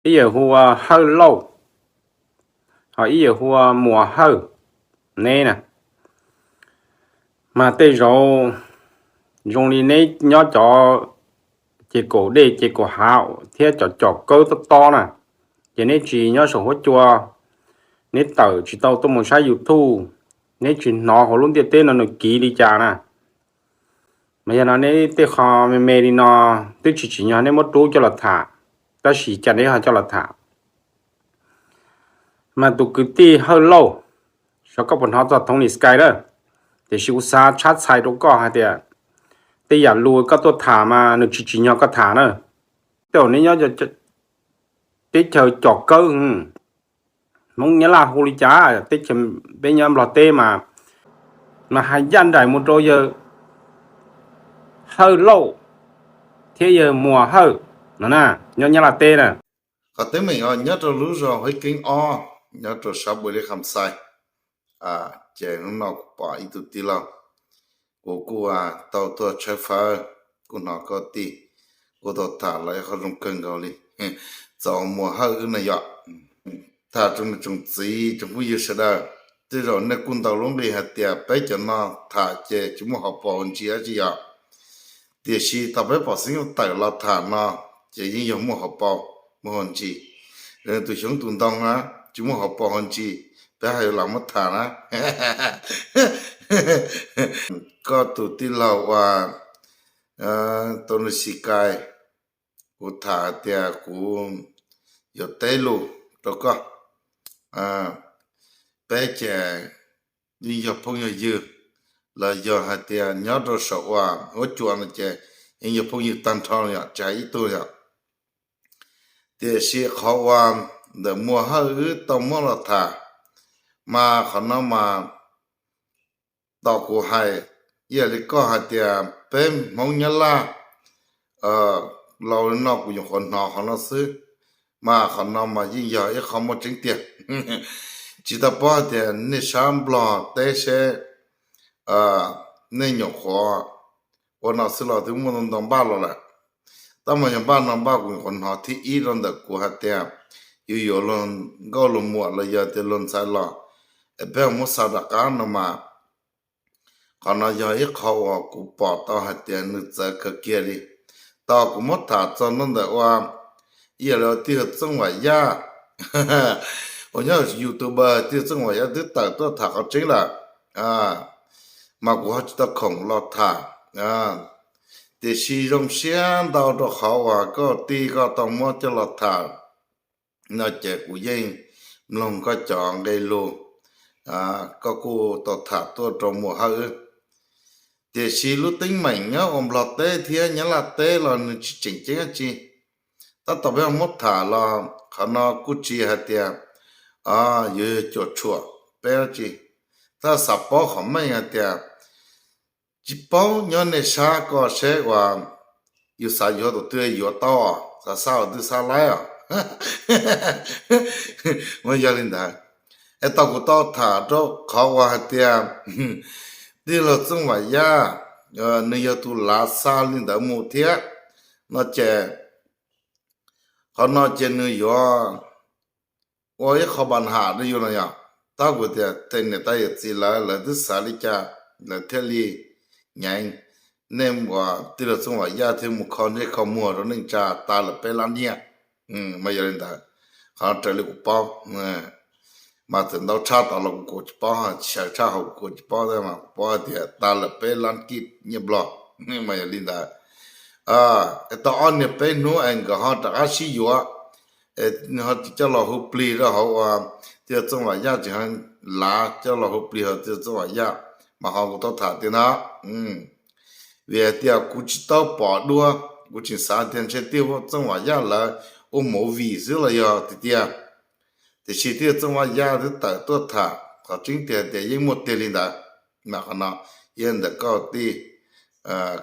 ib yawg hu ua Hawj Lauj, ho ib yawg hu ua Muas Hawj, neb na. Mas tej zaum zoo li neb nyob cov ces kaum dej ces kaum hav thiab cov cov kawb tob tob na, ces neb tsis nyob saum huab cua, neb tawm tsis tau tuaj mus saib YouTube, neb tsis hnov hauv lub ntiaj teb no nws kiv li cas na. Mas yog no neb tej qho me me li no twb tsis tsim nyog neb muab rub coj los tham, tab sis cas neb ho coj los tham. Mas tus kwv tij Hawj Lauj, xyov koj puas hnov txog Tony Sky na, tiam sis kuv xav tshab txhais rau koj hais tias tej yam lus koj tuaj tham mas nws tsis tsim nyog koj tham na. Tej zaum neb nyob teb chaws cov kawb, Hmoob Nyab Laj hu li cas, teb chaws peb nyob Nplog teb mas, mas hais ncaj nraim mus rau yawg Hawj Lauj thiab yawg Muas Hawj no na, nyob Nyab Laj teb na. Qhov teeb meem nyob rau lub zos Huab Keeb ob, nyob rau sab Npus Lis Kham Xais. Ces hnub no kuv pom ib tug tij laug, kuv kuj tau tuaj tshawb fawb, kuj hnov koj tij kuj tau tham los ib qho zoo kawg nkaus li. Txog Muas Hawj wb no yom, tham tsoom niam tsoom txiv tsoom phooj ywg sawv daws, tej zaum nej kuj ntaus lub nqi hais tias peb cov no tham ces tsis muaj hauv paus hauv ntsis dab tsi yom. Tiam sis thaum peb pom xeeb tawm los tham no ces yeej yog muaj hauv paus muaj hauv ntsis. Tus xyoob tus ntoo na, tsis muaj hauv paus hauv ntsis, peb hais yuav lam muab tham na. Koj tus tij laug uas Tony Sky, kuv tham hais tias kuv yuav teb lus rau koj. Peb ces yeej yog phooj yog ywg, los yog hais tias nyob rau saum uas huab cua no ces yeej yog phooj ywg tag nrho yom, tsis hais ib tug yom. Tiam sis qhov uas ntawm Muas Hawj wb tau muab los tham, mas qhov no mas tos kuv hais, ib yam li koj hais tias peb Hmoob Nyab Laj laus li no kuv nyuam qhuav hnov qhov no xwb, mas qhov no mas yeej yog ib qho muaj tseeb tiag. Tsis tau paub hais tias nej sab Nplog teb seb nej nyuam qhuav ua no xwb los twb muaj ntau ntau npaj los lawm. Tab mas yog npaj no npaj kuv nyuam qhuav hnov thib ib rau ntawm kuv hais tias yus yuav luag nkauj luag muam los yog tias luag ntxhais los es peb muab xa rov qab no mas, qhov no yog ib qho uas kuv pom tau hais tias nws txawv kawg kiag li. Tos kuv muab tham txog nyob ntawm ua ib yam li tij laug Txooj Vam Yaj uas nyob YouTuber, tij laug Txooj Vam Yaj twb tawm tuaj tham qhov tseeb lawm, mas kuv ho tsis tau khoom los tham. Tiam sis zoo siab ntau rau qhov uas koj tij koj tau muab coj los tham no ces kuv yeej mloog koj cov nqe lus, koj kuj tau tham tuaj rau Muas Hawj. Tiam sis lub teeb meem nyob ua Nplog teb thiab Nyab Laj teb los nws tsis tseem ceeb dab tsi. Tab tom peb muab tham los qhov no kuj tsis hais tias yuav cuam tshuam peb dab tsi, tab xav paub qhov meej hais tias tsis paub nyob nej sab ko seb uas yus xav yuav tus twg yuav tau, xav xa tus twg xa laib os. Mas yog li ntawd, es tau kuv tau tham rau qhov uas hais tias tij laug Txooj Vam Yaj nws yog tus lav xa li ntawd mus thiab no ces qhov no ces nws yuav ua ib qho npa ham rau yus no yom. Tab kuv tias tej niam tais yawm txiv lawv, lawv twb xav li cas lawv thiaj li nyeem. Nej uas tij laug Txooj Vam Yaj thiaj mus kho ntsej kho muag rau neej tsa tas lawm peb lab nyiaj. Mas yog li ntawd, qhov raws li kuv paub, mas txawm ntau tshaj tod los kuv kuj tsis paub, sawv tshaj hauv kuv kuj tsis paub, mas kuv paub hais tias tas lawm peb lab kij nyiaj Nplog. Mas yog li ntawd, tau ob niag peb hnub es nkawd ho rov qab sib yuav, ho tsis coj los hu plig rau hauv uas tij laug Txooj Vam Yaj tsis lav coj los hu plig hauv tij laug Txooj Vam Yaj, mas ho kuv tau tham tiag ntag. Vim hais tias kuv tsis tau pom dua, kuv tseem xav tias ntshe tij laug Txooj Vam Yaj lawv ua movie xwb los yog tiag tiag. Tiam sis tij laug Txooj Vam Yaj twb tawm tuaj tham, qhov tseeb tiag tias yeej muaj tiag li ntawd. Mas qhov no yog ntawm koj tij,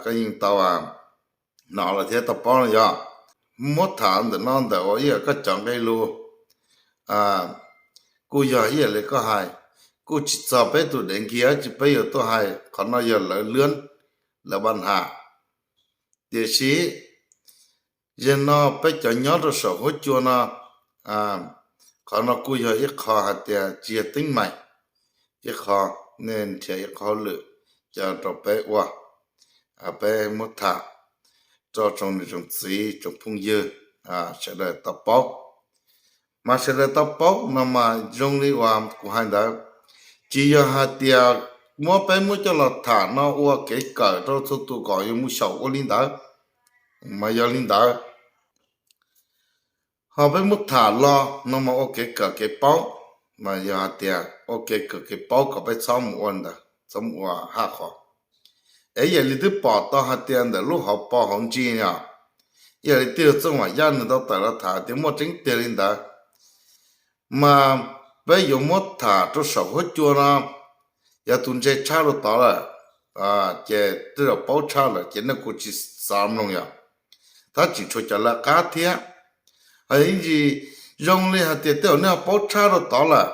koj yeej tau hnov lawm thiab tau paub no yog. Muab tham ntawm no ntawm uas ib yam koj cov nqe lus, kuj yog ib yam li koj hais, kuj tsis txog peb tus dev nkig dab tsi peb yuav tuaj hais, qhov no yog lawv lwb, lawv npa ham. Tiam sis yog no peb cov nyob rau saum huab cua no, Qhov no kuj yog ib qho hais tias tsis yog teeb meem, ib qho nej nrhiav ib qho hauj lwm coj rau peb ua, peb muab tham rau tsoom niam tsoom txiv tsoom phooj ywg sawv daws tau paub. Mas sawv daws tau paub no mas zoo li uas kuv hais ntawd, tsis yog hais tias muab peb muab coj los tham no ua kev kawm rau txhua tus kom yuav mus xyaum ua li ntawd, mas yog li ntawd. Ho peb muab tham los no mas ua kev kawm kev paub, mas yog hais tias ua kev kawm kev paub kom peb txhob mus ua ntawd, txhob mus ua haj qhov. Es yam li twb pom tau hais tias ntawm lub hauv paus hauv ntsis no, yam li tij laug Txooj Vam Yaj nws tau tawm los tham tias muaj tseeb tiag li ntawd. Mas peb yuav muab tham rau saum huab cua no, yog tus ntse tshaj rau tod lawm, ces tej zaum paub tshaj lawm ces nej kuj tsis xav mloog yom, tab tsis tshua cov lawv qab thiab. Ho yog ib ntsis zoo li hais tias tej zaum nej ho paub tshaj rau tod lawm,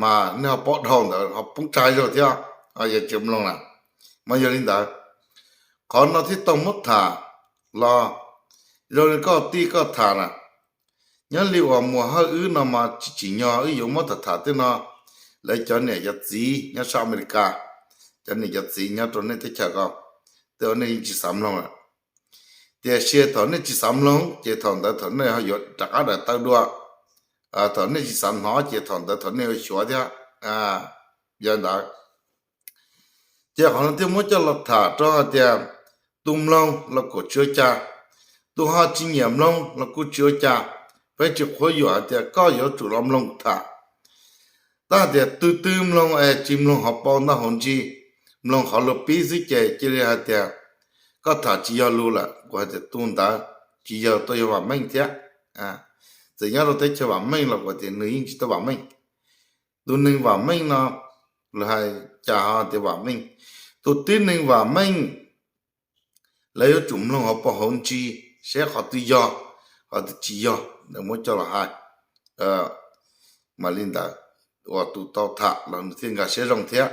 mas nej ho paub dhau ntawd ho poob tsa zaug thiab, yog tsis mloog na. Mas yog li ntawd, qhov no thiaj tau muab tham los zoo li koj tij koj tham na. Nyob li uas muam Hawj wb no mas tsis tsim nyog wb yuav muab tham tham tej no, lawv cov niam cov txiv nyob sab Amelikas, cov niam cov txiv nyob rau nej teb chaws ko, tej zaum nej yeej tsis xav mloog lawm. Tiam sis thaum nej tsis xav mloog ces thaum ntawd thaum nej ho yuav rov qab daws taw dua, thaum nej tsis xav hnov ces thaum ntawd thaum nej yuav xyuav thiab. Yog ntawd, ces qhov no thiaj muab coj los tham rau hais tias tus mloog los kuj tsis ua cas, tus ho tsis nyiam mloog los kuj tsis ua cas. Peb tsis qhuab yuam hais tias koj yuav tsum los mloog tham. Tab hais tias twb twb mloog es tsis mloog hauv paus ntawv hauv ntsis, mloog qhov luag pib xwb ces cia li hais tias koj tham tsis yog lus lawm, kuv hais tias tus ntawd tsis yog tuaj yog vam meej thiab. Txawm nyob rau teb chaws vam meej los kuv tias nws yeej tsis tau vam meej. Tus neeg vam meej no, lawv hais cas ho tias vam meej? Tus tib neeg vam meej lawv yuav tsum mloog hauv paus hauv ntsis seb qhov twg yog, qhov twg tsis yog, lawv muab coj los hais. Mas li ntawd, uas tus tau tham los nws thiaj nkag siab zoo thiab.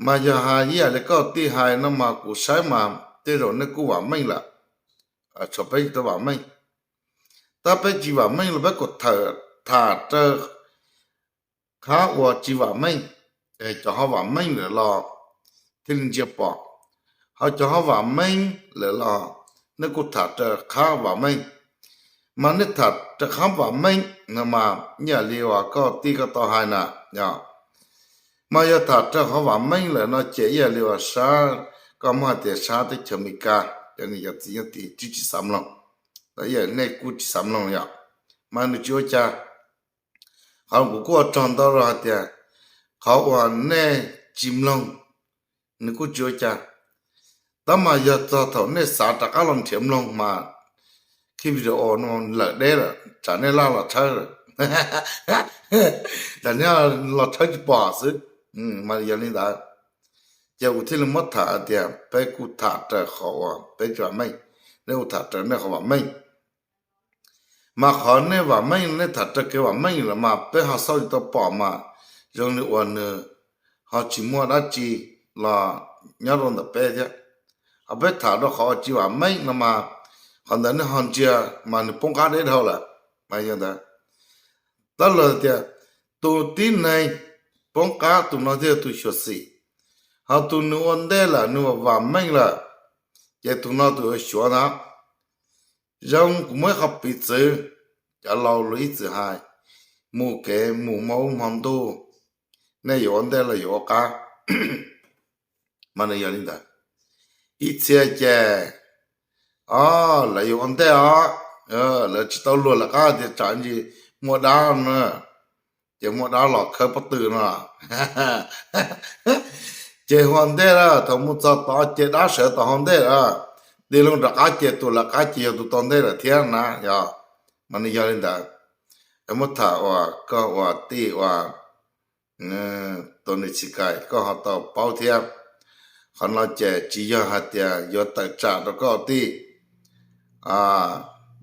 Mas yog hais ib yam li koj tij hais no mas kuv saib mas tej zaum nej kuj vam meej lawm, tshuav peb tsis tau vam meej. Tab peb tsis vam meej los peb kuj tham raws qhab uas tsis vam meej, cov ho vam meej lawm los thiaj li ntsia pom. Ho cov ho vam meej lawm los nej kuj tham raws qhab vam meej. Mas nej tham raws qhab vam meej no mas ib yam li uas koj tij koj tau hais na, mas yog tham raws qhov vam meej lawm no ces ib yam li uas sab, koj muab hais tias sab teb chaws Amelikas cov niam cov txiv nyob tid tsis tsis xav mloog, los ib yam nej kuj tsis xav mloog yom, mas nws tsis ua cas. Qhov kuv kuj ua tsaug ntau rau hais tias qhov uas nej tsis mloog nws kuj tsis ua cas. Tab mas yog txog thaum nej xav rov qab los nrhiav mloog mas khij video no lawm deb lawm, tsam nej laj los tshawb lawm, tsam nej los tshawb tsis pom xwb. Mas yog li ntawd, ces kuv thiaj li muab tham tias peb kuj tham raws qhov uas peb tsis vam meej, nej kuj tham raws nej qhov vam meej. Mas qhov nej vam meej nej tham raws kev vam meej lawm mas peb ho xauj tsis tau pom mas zoo li uas nws ho tsis muaj dab tsi los nyob rau ntawm peb thiab. Ho peb tham rau qhov uas tsis vam meej no mas qhov ntawd nej ho ntsia mas nws poob qab deb dhau lawm. Mas yog ntawd, tab lawv tias tus tib neeg poob qab tus no thiaj yog tus xyuam xim, ho tus nws ua ntej lawm nws vam vam meej lawm, ces tus no tus yuav xyuav ntag. Zoo kuv muab ib qho piv txwv, cov laus luag ib txwm hais, mus kev mus hmo ub hmo ntuj, nej yuav ua ntej los yuav ua qab. Mas nws yog li ntawd. Ib txhia ces, o, lawv yuav ua ntej os, lawv tsis tau luag lawv qab tias tsam ntsis muaj dab no, ces muaj dab los khawb pob tw no. Ces ua ntej lawm, thaum mus txog tod ces dab sawv tau ua ntej lawm, tig loo rov qab ces tus lawv qab ces yog tus tau ntej lawm thiab na, yog. Mas nws yog li ntawd. Muab tham uas koj ua tij uas Tony Txi Kais koj ho tau paub thiab. Qhov no ces tsis yog hais tias yuav tawm tsam rau koj tij,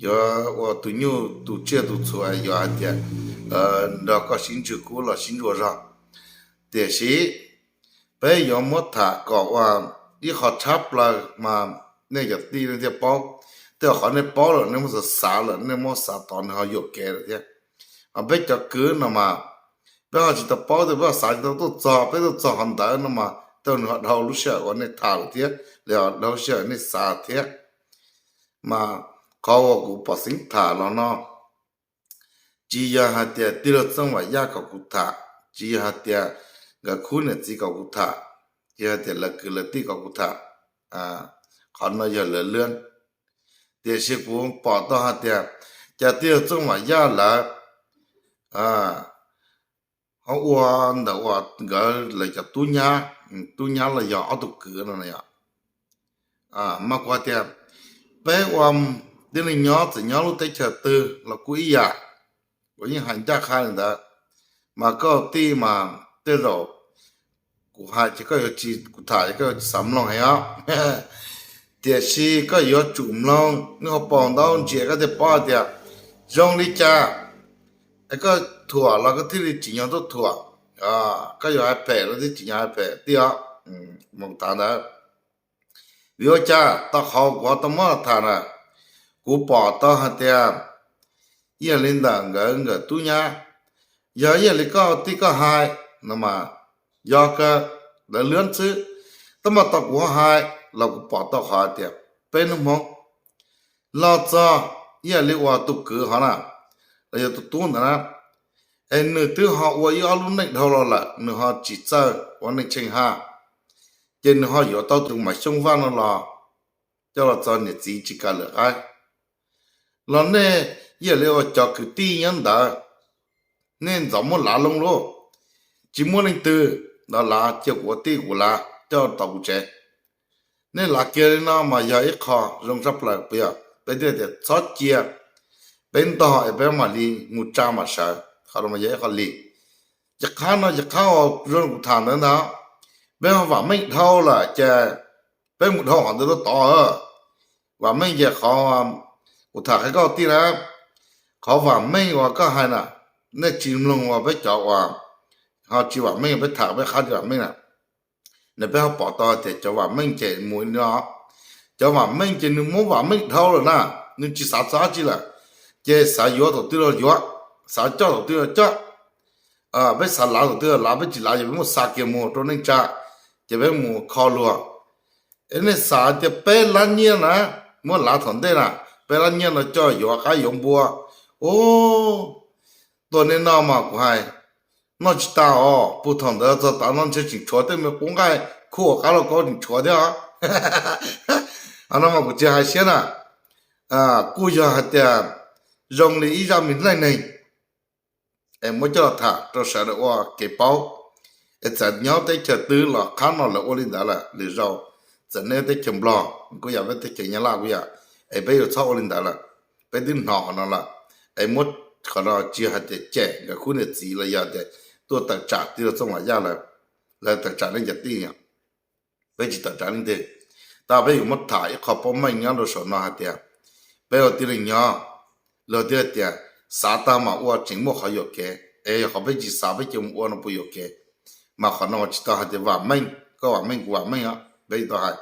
yuav ua tus nyuj tus tsiaj tus txhu, yuav hais tias nrog koj sib ntsws kub los sib ntsuas zog. Tiam sis peb yuav muab tham kom ua ib qho tshab plaws mas nej cov tij thiaj paub. tej qhov nej paub lawm nej muab xav xav lawm nej muab xav tod nws ho yuam kev lawm thiab. Ho peb cov kwv no mas peb ho tsis tau paub tej, peb ho xav tsis tau tuaj txog, peb tuaj txog qhov ntawd no mas tej nws ho dhau lub sij hawm uas nej tham lawm thiab, los dhau lub sij hawm nej xav thiab. Mas qhov uas kuv pom xeeb tham los no tsis yog hais tias tij laug Txooj Vam Yaj kom kuv tham, tsis yog hais tias nkawd khub niam txiv kom kuv tham, tsis yog hais tias lawv kwv lawv tij kom kuv tham. Qhov no yog lawv lwb. Tiam sis kuv pom tau hais tias cas tij laug Txooj Vam Yaj lawv ho ua ntawm uas nkawd lawv cov tub nyab, tub nyab los yog ob tug kwv no yom. Mas kuv hais tias peb ua tib neeg nyob txawm nyob lub teb chaws twg los kuj ib yam. Kuv yeej hais ncaj qha li ntawd. Mas koj tij mas tej zaum kuv hais ces koj yuav tsis, kuv tham ces koj yuav tsis xav mloog heev os. Tiam sis koj yuav tsum mloog, nej ho paus ntaub ntsia koj thiaj paub hais tias zoo li cas. Es koj thuam los koj thiaj li tsim nyog tuaj thuam, koj yuav hais phem los thiaj tsim nyog hais phem tij os. Mus tav ntawd. Vim ua cas tau qhov kuv tau muab tham na, kuv pom tau hais tias ib yam li ntawm nkawd nkawm tub nyab, yog ib yam li koj tij koj hais no mas yog kawg, lawv lwb xwb. Tab mas tau kuv hais los kuv pom tau qhov hais tias peb hnub Hmoob los txog ib yam li uas tus kwv hov na, los yog tus tub ntawd na, es nws twb ho ua ib ob lub neej dhau los lawm nws ho tsis txawj ua neej tsheej haj, ces nws ho yuav tau tus Maum Xyooj Vaj no los coj los txog niam txiv tsis kam lwm qaib. Los nej ib yam li uas cov kwv tij nyob ntawd, nej ntxov muab lav loo lauj, tsis muaj leej twg los lav, cia kuv ua tij kuv lav coj tau kuv tsev. Nej lav kiag li no mas yog ib qho zoo tshaj plaws puas yog? Peb thiaj tias txhob cia, peb ntog es peb mam li mus tsa mam sawv, qhov no mas yog ib qho lig. Ces qhab no ces qhab uas zoo kuv tham ntawd ntag, peb ho vam meej dhau lawm ces peb mus dhau qhov ntawd rau tod. Vam meej ces qhov kuv tham qhia koj tij na, qhov vam meej uas koj hais na, nej tsis mloog uas peb cov uas ho tsis vam meej peb tham peb qhab tsis vam meej na, nws peb ho pom tau tias cov vam meej ces mus li no. Cov vam meej ces nws muab vam meej dhau lawm na, nws tsis xav txog dab tsi lawm, ces xav yuav thaum twg los yuav, xav coj thaum twg los coj. Peb xav lav thaum twg los lav, peb tsis lav ces peb muab xa kiag mus rau neej tsa, ces peb mus kho luag. Es nej xav tias peb lab nyiaj na, muab lav thaum ntej na, peb lab nyiaj no coj yuav qaib yuav npua. Ub, tuaj nej noj mas kuv hais, noj tsis tas os, puag thaum ntawd txog tav no ntshe tseem tshuav tej me qub nqaij khuj qab lauj kaub tseem tshuav thiab os. Qhov no mas kuv tsis hais siab na, kuj yog hais tias zoo li ib zaj me dlaij neeg es muab coj los tham rau sawv daws ua kev paub. Es txawm nyob teb chaws twg los qhab no lawv ua li ntawd lawm, lwm zaus txawm neb teb chaws Nplog kuj yog, peb teb chaws Nyab Laj kuj yog, es peb yuav txhob ua li ntawd lawm. Peb twb hnov qhov no lawm, es muab qhov no tsis yog hais tias cem nkawd khub niam txiv los yog tias tuaj tawm tsam tij laug Txooj Vam Yaj lawm, lawv tawm tsam leej cov tij, peb tsis tawm tsam leej twg. Tab peb yuav muab tham ib qho paub meej nyob rau saum no hais tias peb ua tib neeg nyob, luag twb hais tias xav tag mas ua tseem muaj qhov yuam kev, es yog qhov peb tsis xav peb cia mus ua no puas yuam kev? Mas qhov no mas tsis tau hais tias vam meej, koj vam meej kuv vam meej os, peb tsis tau hais,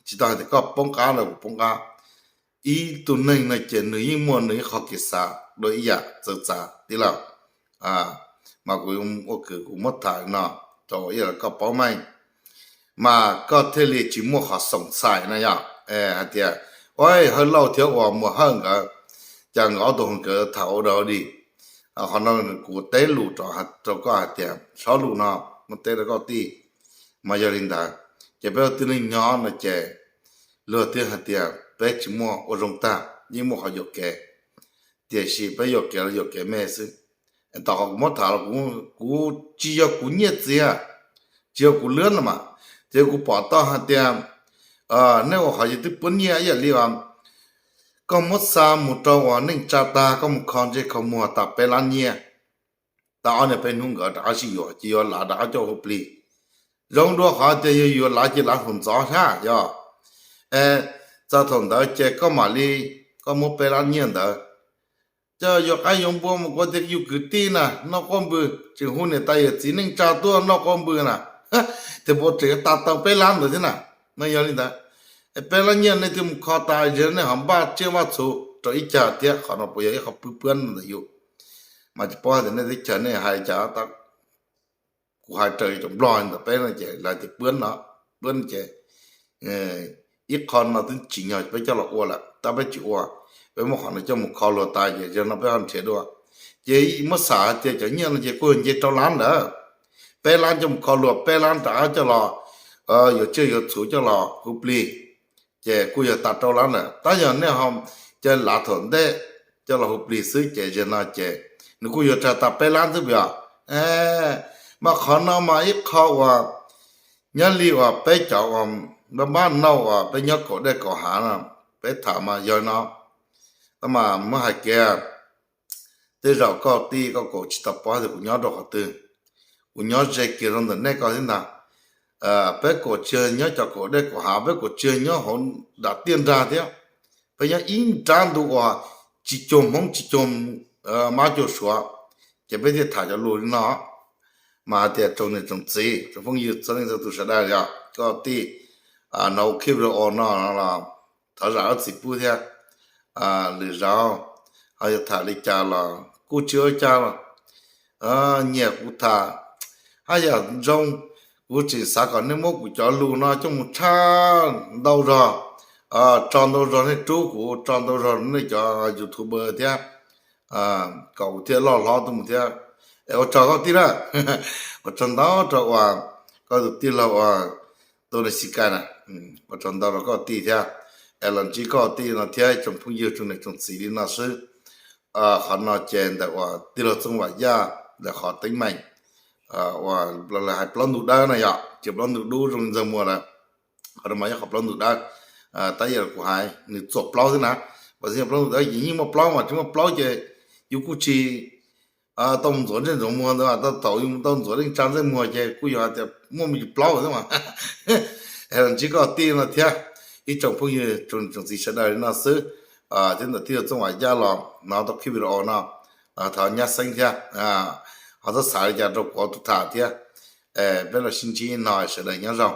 tsis tau hais tias koj poob qab los kuv poob qab. Ib tug neeg no ces nws yeej muaj nws ib qho kev xav dua ib yam txawv txav tij laug. Mas kuv ua kwv kuv muab tham no rau ib yam li koj paub meej, mas koj thiaj li tsis muaj qhov xoom txhais na yom, hais tias ua hawj lauj thiab uas muam hawj nkawd, cas nkawd ob tug ho nkawd tham ua dog dig. Qhov no kuv teb lus rau koj hais tias txhob lus no, muab teb rau koj tij. Mas yog li ntawd, ces peb ua tib neeg nyob no ces luag twb hais tias peb tsis muaj ua zoo tag, yeej muaj qhov yuam kev, tiam sis peb yuam kev los yuam kev me xwb. Tom qhov kuv muab tham los kuv tsis yog kuv nyiaj txiag, tsis yog kuv lwb no mas, ces kuv pom tau hais tias nej ua qhov yus twb puab nyiaj ib yam li koj muab xa mus rau uas neej tsa tag koj mus kho ntsej kho muag tas peb lab nyiaj, tas ob niag peb hnub nkawd rov qab sib yuav ces yuav lav rov qab coj hu plig. Zoo dua qhov tias yog yuav lav ces lav hluas ntxov thiab yog, es txog thaum ntawd ces koj mam li, koj muab peb lab nyiaj ntawd coj yuav qaib yuav npua mus, kuv tias yus kwv tij na noj quaj npws, tseem hu niam tais yawm txiv neej tsa tuaj noj quaj npws na, tes puas tseem yuav tas tau peb lab ntawd thiab na. No yog li ntawd, Peb lab nyiaj nej twb mus kho tas, yog nej ho npaj tsiaj npaj txhu rau ib cag thiab, qhov no puas yog ib qho pwb puab ntawm yus? Mas tsis paub tias nej teb chaws nej hais li cas, kuv hais raws cov Nplog ntawm peb no ces lawv tias puab no, puab ces ib qho no twb tsim nyog peb coj los ua lawm, tab peb tsis ua. Peb muab qhov no coj mus kho luag tas ces yog no peb ho nrhiav dua. Ces muab xam hais tias cov nyiaj no ces kuj yog nce rau lab ntawd, peb lab coj mus kho luag, peb lab rov qab coj los yuav tsiaj yuav txhu coj los hu plig, ces kuj yog tas rau lab lawm. Tab yog nej ho cia lav thaum ntej coj los hu plig xwb ces yog no ces nws kuj yuav tsawg tas peb lab xwb puas yog? Mas qhov no mas ib qho uas nyob li uas peb cov uas npab npab nauj uas peb nyob kaum dej kaum hav no, peb tham mas yog no, tab mas muab hais kiag, tej zaum koj tij koj kaum tsis tau paub tias kuv nyob rau qhov twg, kuv nyob ze kiag rau ntawm nej ko thiab ntag. Peb kaum tsis yog nyob cov kaum dej kaum hav, peb kaum tsis yog nyob hauv nram tiaj nrag thiab, peb nyob ib nrab ntu uas tsis cuag Hmoob tsis cuag mab cuag suav, ces peb thiaj tham cov lus li no. Mas hais tias tsoom niam tsoom txiv tsoom phooj ywg txhua leej txhua tus sawv daws yog koj tij hnov clip video no los thov zam lub txim pub thiab. Lwm zaus ho yog tham li cas los kuj tsis ua cas los nyiam kuv tham haj yam zoo, kuv tseem xav kom nej muab kuv cov lus no coj mus tshaj ntau zog, tso ntau zog nej rub kuv, tso ntau zog nej cov YouTuber thiab, kom kuv thiaj loj hlob tuaj mus thiab. Es ua tsaug koj tij na, ua tsaug ntau rau uas koj tus tij laug uas Tony Sika na, ua tsaug ntau rau koj tij thiab. Es los ntsib koj tij no thiab tsoom phooj ywg tsoom niam tsoom txiv li no xwb. Qhov no ces ntawm uas tij laug Txooj Vam Yaj ntawm qhov teeb meem uas lawv hais plaub ntug dawb no yog, ces plaub ntug dub zoo li Ntxawg Muas lawm. Qhov no mas yog qhov plaub ntug dawb, tab yog kuv hais nws txuam plaub xwb na. Pam xi plaub ntug dawb ces yeej muaj plaub mas tsis muaj plaub ces yus kuj tsis tau mus ntxuav ntsej ntxuav muag ntawd, tau thaum yus mus tau ntxuav leej tsa ntsej muag ces kuj yog hais tias muaj me ntsis plaub xwb mas. Es los ntsib koj tij no thiab ib tsoom phooj ywg tsoom txiv sawv daws li no xwb, thiab ntawm tij laug Txooj Vam Yaj los hnov tau clip video no, thov nyab xeeb thiab, ho txhob xav li cas rau kuv tus tham thiab. Peb los sib ntsib no, sawv daws nyob zoo.